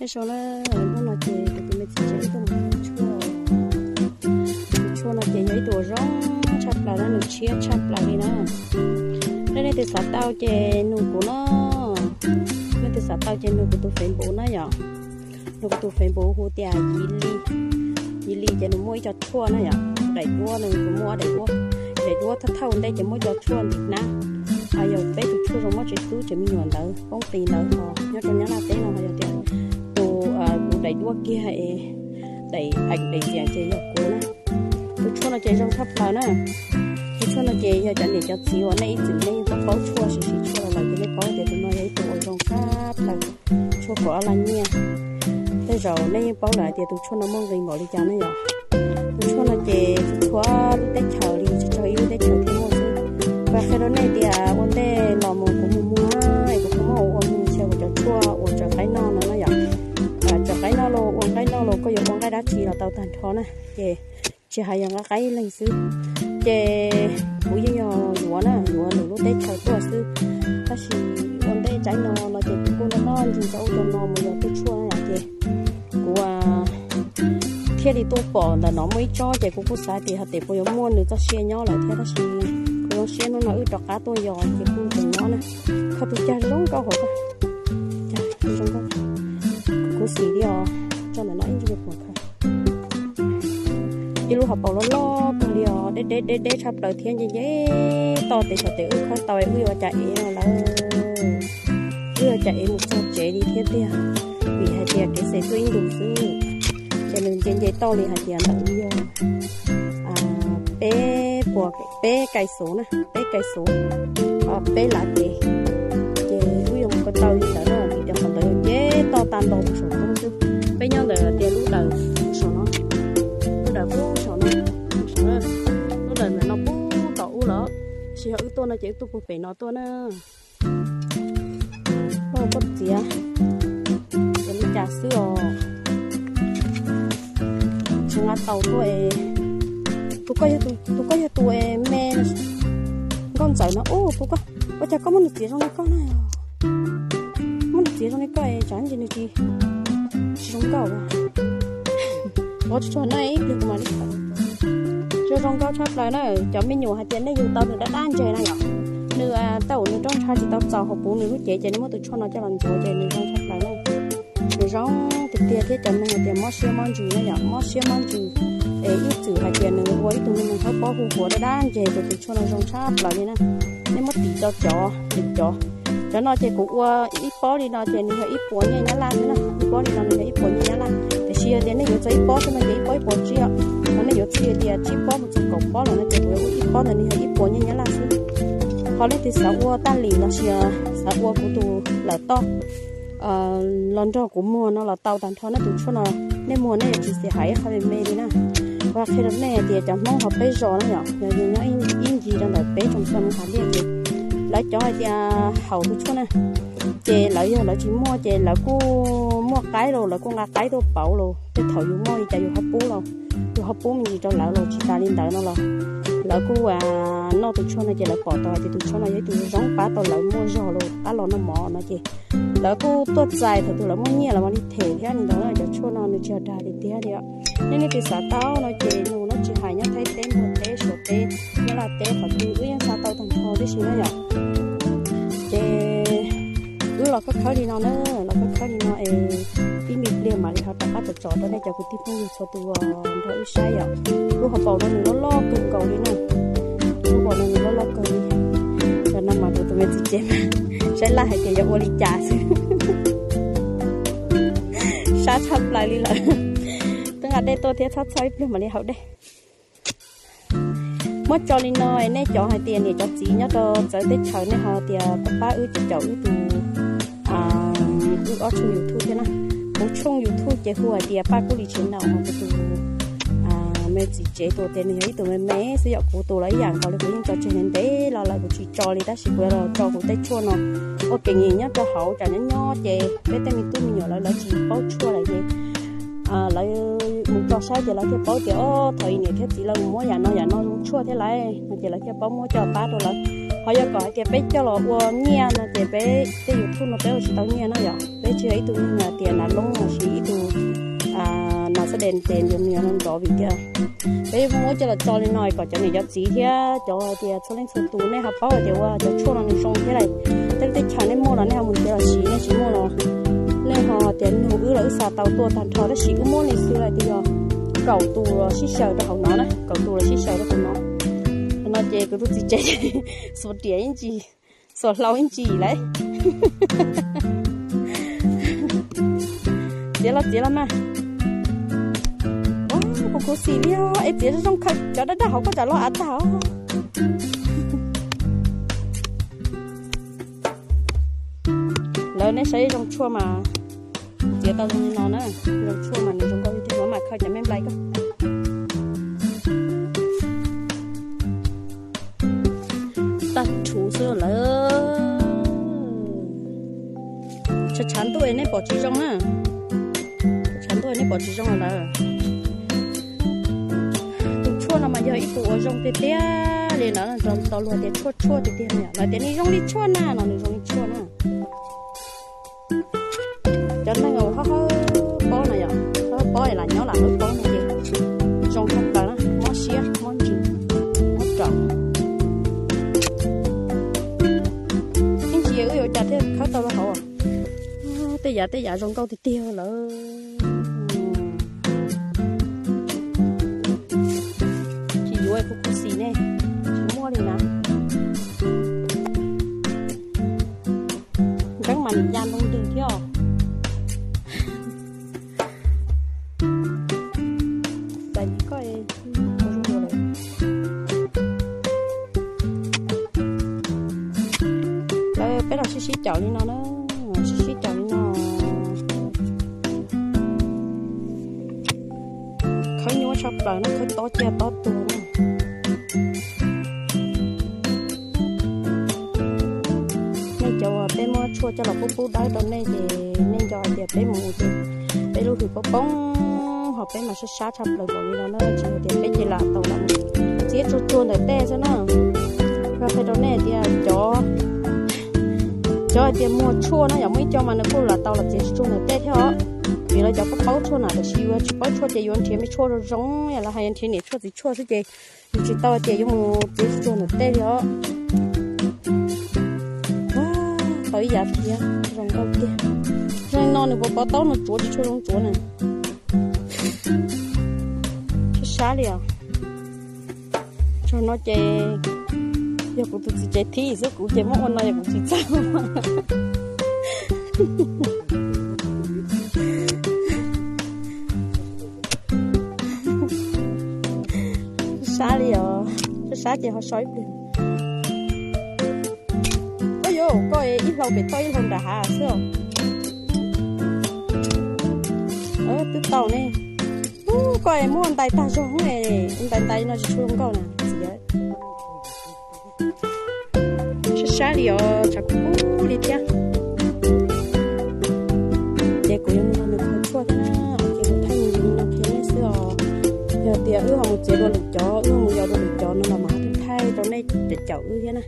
Nyob zoo na, hnub no ces kuv tus me txiv tsev tuaj mus tshuaj. Tus tshuaj no ces yog ib tug uas zoo tshaj plaws na, nws tshiab tshaj plaws li na. Nej leej twg xav tau ces nug kuv na. Leej twg xav tau ces nug kuv tus Facebook na yom. Nug kuv tus Facebook hu tias Yiv Li. Yiv Li ces nws muaj ib co tshuaj na yom, daim duab, nws kuj muaj daim duab, daim duab thawj thawj ntej ces muaj ib co tshuaj ntim hnab. Yog peb tus tshuaj zoo mob tsev tub tsev me nyuam ntawd, poob qis ntawd ho nyob rau Nyab Laj teb no ho yog tias tus, kuv daim duab kiag es daim, daim tias ces yog kuv na. Tus tshuaj no ces zoo tshaj plaws na. Tus tshuaj no ces yog cov niam cov txiv uas nej ib txwm nej yeej paub paub tshuaj siv siv tshuaj los lawm ces nej paub tias tus no yog ib tug uas zoo tshaj plaws. Tshuaj kaum ob laj nyiaj. Tej zaum nej yeej paub lawm hais tias tus tshuaj no muaj nqis npaum li cas ne yom. Tus tshuaj no ces txhua lub teb chaws li, tsis txog ib lub teb chaws thiaj muaj xwb. Kuv qhia rau nej tias ua ntej los mus kuv mus muag, kuv kuj muab ua mus xyaw kuv cov tshuaj uas tsaws qaib noj no na yom. Tsaws qaib noj los ua nqaij noj los koj yuav ua nqaij dab tsi los tau tag nrho na. Ces tsis hais yog nqa qaib ib leeg xwb, ces kuv yeej yog yuav na, yuav lwm lub teb chaws tuaj xwb. Tab sis ua ntej tsaib no no ces kuv kuj noj noj ntsis rau ub rau no mus yog tuaj tshuaj na ces kuv thiaj li tuaj pom ntawm no muaj ib tsob ces kuv kuj xav tias hais tias puas yuav muaj nws txoj sia nyob lawm thiab tab sis kuv zoo siab hnub no wb rov qab tuaj yos ces kuj tseem nyob na. Kho tus cag zoo nkauj hauv, zoo nkauj, kuv xim li os, tso ntawm no ib ntsis pom kho. Ib lub hauv paus loj loj kawg li os, deb deb deb deb tshaj plaws thiab nce nce toj tes saum tes wb khawb tau wb yuav cas ev no lawm. Wb yuav cas ev mus txog tsev li thiab tiag, vim hais tias kev xes tuaj ib ntus xwb, ces nws nce nce toj li hais tias ntawm yog peb puas, peb kais xuv na, peb kais xuv, peb lav kev, ces wb yuav mus ko taw li ntawd na, vim tias qhov ntawd yuav nce toj tag nrho mus saum roob xwb. Peb nyob ntawm tias lub dawm saum no, lub dawm pub saum no, lub dawm ntawm no pub tom ub lawm, tsis yog wb tuaj no ces wb tuaj puag pem no tuaj na. Koj txiav, txiav li cas xwb os. Tsis nqa taus tuaj es. Tus koj yog tus, tus koj yog tus es me nkauj ntxawm no ub, tus koj, ua cas koj muab nws txiav zoo li koj na? Muab nws txiav zoo li koj es tsam ntsis nws tsis, tsis zoo nkauj. Ua tsuag no ib pliag kuv mam li, zoo zoo nkauj tshaj plaws na. Cov me nyuam hais tias nej yug tau nws dab dab ntseg na yom. Nws tau nws rooj ntsha tsis tau txaus hauv puv nws lub cev ces nws muab tus tshuaj no coj los ntxuav ces nws zoo tshaj plaws na. Nws zoo tiag tiag thiab cov neeg hais tias mob siab mob ntsws na yom, mob siab mob ntsws es ib txwm hais tias nws ua ib tug me neeg hawb pob hu huav dab dab ntseg ces tus tshuaj no zoo tshaj plaws li na. Nej muab tim rau cov, tim cov, cov no ces kuv ua ib pob li no ces nws yog ib puas nyiaj Nyab Laj xwb na, ib pob li no nws yog ib puas nyiaj Nyab Laj. Tiam sis yog tias nej yuav txog ib pob xwb no ces ib pob ib puas tsib os, ho nej yuav txog tias tsib pob mus txog kaum pob lawm no ces kuv ua ib pob ntawd nws yog ib puas nyiaj Nyab Laj xwb. Ho leej twg xav ua taj lim los sis xav ua kuv tus lawm toj los nrog kuv muag no los tau tag nrho na, tus tshuaj no nej muag nej yuav tsis xav hais ib qho me me li na. Kuv qhia rau nej hais tias cov Hmoob hauv peb zos na yom, yog yus nyob ib ncig rau ntawm peb tsoom xeem Hav Liaj ces lawv cov hais tias haus tus tshuaj na, ces lawv yog lawv tsis muaj ces lawv kuj muaj qaib los lawv kuj nqa qaib tuaj pauv los tej thaum yus muaj li cas yus ho pub los, yus ho pub me ntsis rau lawv los tsis tas li ntawd no los lawv kuj noj tus tshuaj no ces lawv pom tau hais tias tus tshuaj no yog ib tug zoo pab tau lawv muaj zog los qab los noj mov no ces lawv kuj tuaj txais thaum twg lawv muaj nyiaj lawv mam li them thiab li ntawd na. Cov tshuaj no nws tsis yog dag tiag tiag li os. Nej leej twg xav tau no ces nug na, tsis hais nyob Thaib teb, Nplog teb, Suav teb, Nyab Laj teb, qhov twg wb yeej xa tau tag nrho tib si na yom. Ces wb los khawb khawb li no na, los khawb khawb li no es ib me pliag mam li ho rov qab tsom tsom rau nej cov kwv tij phooj ywg txhua tus nrog wb saib yom. Lub hauv paus no nws loj loj kawg nkaus li na, lub hauv paus no nws loj loj kawg li. Tam no mas kuv tus me txiv tsev mas saib laj hais tias yuav ua li cas xwb, sab tshaj plaws li lawm. Twb nqa dej tuaj thiab, txhob txhob ib pliag mam li haus dej. Muab tso li no, nej cov hais tias niam cov txiv nyob rau txawv teb chaws nej ho tias pab wb caum wb tus, wb ob tshooj YouTube thiab na. Kuv tshooj YouTube ces hu hais tias Paj Kub Lis Channel no, kuv tus me txiv tsev tus tias nws yog ib tug me me xwb yom, kuv tus los ib yam nkaus li, kuv yeej tso tseg ntev los lawm kuv tsis tso li tab sis kuv yuav los tso kuv tej tshuaj no ua kev nyiam nyob rau hauv tsam nyob nyob ces peb tej me tub me nyuam lawv lawv tsis paub tshuaj lawm ces lawv mus tso saib ces lawv thiaj paub tias o, thaum ub niam thiab txiv lawv mus muab yam no yam no zoo tshuaj thiab lawm no ces lawv thiaj paub muab coj pab rau lawv. Ho yog kom hais tias peb coj los ua nyiaj no ces peb tej YouTube no peb ua tsis tau nyiaj na yom. Peb tsis yog ib tug neeg hais tias nav loob los sis ib tug nav xab dees ces nws yuav nrov vim tias peb muab coj los tso li no kom cov niam cov txiv thiab cov hais tias txhua leej txhua tus nej ho paub hais tias ua cov tshuaj no nws zoo thiab lawm. Tej lub teb chaws nej muaj los nej ho mus nrhiav los siv, nej tsis muaj los nej ho tias nug wb los wb xa tau tuaj tag nrho, tab sis wb muab li xwb hais tias yog kaum tus los sib xyaw rau hauv no na, kaum tus los sib xyaw rau hauv no. Hauv no ces kuv tus txiv tsev xuas riam ib ntsis, xuas hlau ib ntsis lawm. Txiav los txiav los mas. Ua, kuv khuv xim li os, es txiav zoo zoo khaws cov daj daj hauv koj tsam loj av tag os. Lawv nej saib zoo tshuaj mas txiav tau zoo li no na, zoo tshuaj mas nws zoo nkauj li tiag, mam khaws cov me nplai koj. Tag rhuv xwb lawm. Tshav tshav ntuj es nej pom tsis zoo na. Tshav ntuj es nej pom tsis zoo lawm. Tus tshuaj no mas yog ib tug uas zoo tiag tiag li na, tau luag tias tshuaj tshuaj tiag tiag na. Lawv tias nws zoo li tshuaj na no, nws zoo li tshuaj na. Cov neeg uas hawb hawb pob no yom, hawb hawb pob es lam nyob lam hawb pob no ces zoo tshaj plaws na, mob siab mob ntsws mob raum. Ib ntsis wb yuav cas thiaj khawb tau rau hauv. Tej yav tej yav zoo nkauj tiag tiag lawm. Tsis yuav kuv khuv xim ne, tsis muaj li na. Nkeeb mas nim ya ntoo ntws thiab os. Txais koj. Peb los sib sib caum li no na, sib sib caum li no. Khawb nyuaj tshaj plaws no, khawb tob ciaj tob tuag na. Nej cov uas peb muab tshuaj coj los pub pub dawb rau nej ces nej nco hais tias peb mus ces peb lub hws poob poob, ho peb mas sab sab tshaj plaws npaum li no na, tsis hais tias peb ces lam tau lam mus txiav tsuag tsuag ntawm tej xwb na. Yog qhia rau nej tias cov, cov hais tias muag tshuaj na yom, muaj ib co mas nws kuj lam tau lam txiav tsuag tsuag ntawm tej thiab os. Vim lawv cov paub paub tshuaj na, tab sis yuav tsis paub tshuaj ces yuav nrhiav me tshuaj zoo zoo, lawv hais yuav nrhiav niam tshuaj txiv tshuaj xwb ces yus tsis tau tias yuav mus txiav tsuag tsuag ntawm tej li os. Tau ib yav thiab, zoo nkauj tiag. Zoo li no nws puas pov taub no tsuav tsis tshua zoo tsuav na. Sab sab li os. Tsob no ces yog kuv tus txiv tsev thib xwb, kuv ces muab ua no yog kuv tsis txawj. Sab li os, sab sab ces ho so ib pliag. Ua yuav koj ib hlau pem toj ib hlau nram hav xwb os. Twb tau ne. Ub, koj muab ntais tag zog, ntais ntais no tsis tshua zoo nkauj na. Sab sab li os, tshav kub kub li thiab. Ces kuv yuav mus nrog nws khaws tshuaj thiab na, ces kuv thaij mus yus no qhia nej xwb os. Yog tias wb ho mus txiav dua lwm cov, wb ho mus yos dua lwm cov no los mas ho thaij rau nej caum wb thiab na.